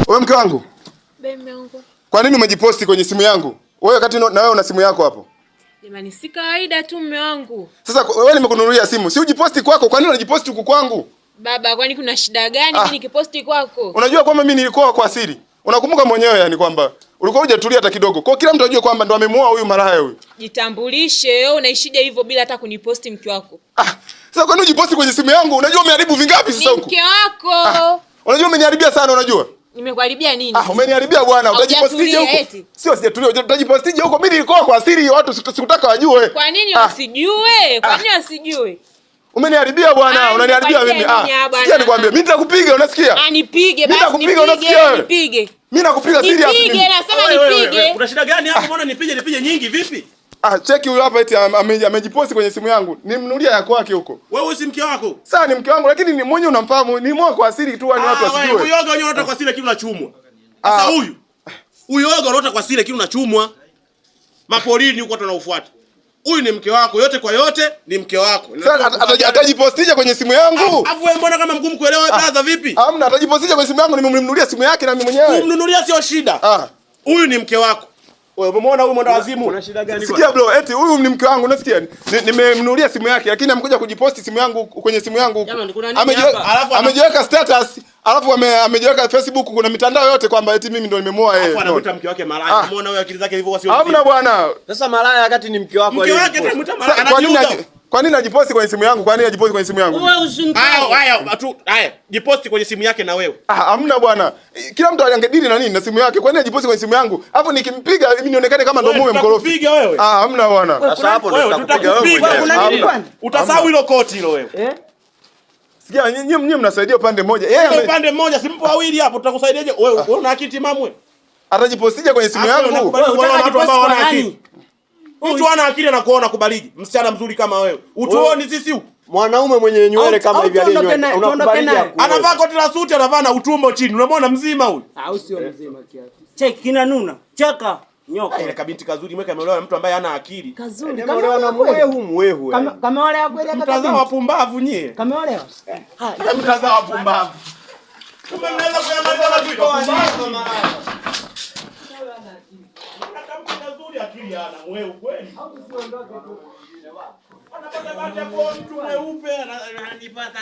Wewe mke wangu, Bebe wangu. Kwa nini umejiposti kwenye simu yangu? Wewe wakati na wewe una simu yako hapo. Jamani, si kawaida tu mume wangu. Sasa wewe nimekununulia simu, si ujiposti kwako, kwa nini unajiposti huku kwangu? Baba, kwani kuna shida gani mimi nikiposti kwako? Unajua kwamba mimi nilikuwa kwa siri. Unakumbuka mwenyewe yani kwamba ulikuwa hujatulia hata kidogo. Kwa kila mtu ajue kwamba ndo amemuoa huyu malaya huyu. Jitambulishe, wewe unaishije hivyo bila hata kuniposti mke wako? Ah, sasa kwa nini ujiposti kwenye simu yangu? Unajua umeharibu vingapi sasa huku? Mke wako. Unajua umeniharibia sana unajua? Nimekuharibia nini? Ah, umeniharibia bwana. Utajipostije huko? Sio, sijatulia. Utajipostije huko? Mimi nilikuwa kwa siri, watu sikutaka wajue. Kwa nini wasijue? Kwa nini wasijue? Umeniharibia bwana, unaniharibia mimi. Sikia nikwambie, mimi nitakupiga, unasikia? Ah, nipige basi. Nitakupiga, unasikia? Nipige. Mimi nakupiga serious mimi. Nipige, nasema nipige. Kuna shida gani hapo? Mbona nipige nipige nyingi vipi? Ah, cheki huyu hapa eti amejiposti kwenye simu yangu. Nimnunulia ya kwake huko. Wewe si mke wako? Sasa ni mke wangu lakini ni mwenye unamfahamu, ni mwa kwa asili tu yani watu wasijue. Huyu yoga wenyewe unatoka kwa asili lakini unachumwa. Sasa huyu. Huyu yoga unatoka kwa asili lakini unachumwa. Mapolini huko watu wanaofuata. Huyu ni mke wako, yote kwa yote ni mke wako. Sasa atajipostija kwenye simu yangu? Afu wewe mbona kama mgumu kuelewa brother vipi? Hamna, atajipostija kwenye simu yangu, nimemnunulia simu yake na mimi mwenyewe. Kumnunulia sio shida. Huyu ni mke wako. Wewe umemuona huyu mwenda wazimu? Kuna shida gani? Sikia bro, eti huyu ni mke wangu, unasikia? Nimemnunulia simu yake lakini amekuja kujiposti simu yangu kwenye simu yangu huku. Alafu amejiweka status, alafu amejiweka Facebook, kuna mitandao yote kwamba eti mimi ndo nimemuoa yeye. Alafu anamuita mke wake malaya. Umeona huyu akili zake hivyo sio? Hamna bwana. Sasa malaya wakati ni mke wako. Mke wake anamuita malaya. Kwa nini ajiposti kwenye simu yangu? Kwa nini ajiposti kwenye simu yangu? Wewe usimtoe. Haya, tu haya, jiposti kwenye simu yake na wewe. Ah, hamna bwana. Kila mtu angedili na nini na simu yake. Kwa nini ajiposti kwenye simu yangu? Alafu nikimpiga mimi nionekane kama ndo mume mkorofi. Tutakupiga wewe. Ah, hamna bwana. Sasa hapo ndo tutakupiga wewe. Kuna nini kwani? Utasahau hilo koti hilo wewe. Eh? Sikia, nyinyi mnasaidia upande mmoja. Yeye upande mmoja, simpo wawili hapo tutakusaidiaje? Wewe una akili timamu wewe? Atajipostija kwenye simu yangu? Watu ambao wana akili. Mtu ana akili anakuona kubaliki. Msichana mzuri kama wewe. Utuoni sisi huku. Mwanaume mwenye nywele kama hivi aliyenywele. Unakubaliki? Anavaa koti la suti, anavaa na utumbo chini. Unamwona mzima huyu? Au sio mzima kiasi. Cheki kina nuna. Cheka nyoka. Ile kabinti kazuri mweka ameolewa na mtu ambaye hana akili. Kazuri. Kama wana mwehu mwehu. Kama wale wa kweli mtazao wapumbavu nyie. Kama wale. Haya, mtazao wapumbavu. Kumbe mnaweza kuyamaliza na vitu. Akili ana wewe kweli. Anapata bahati ya kuwa mtu mweupe ananipata.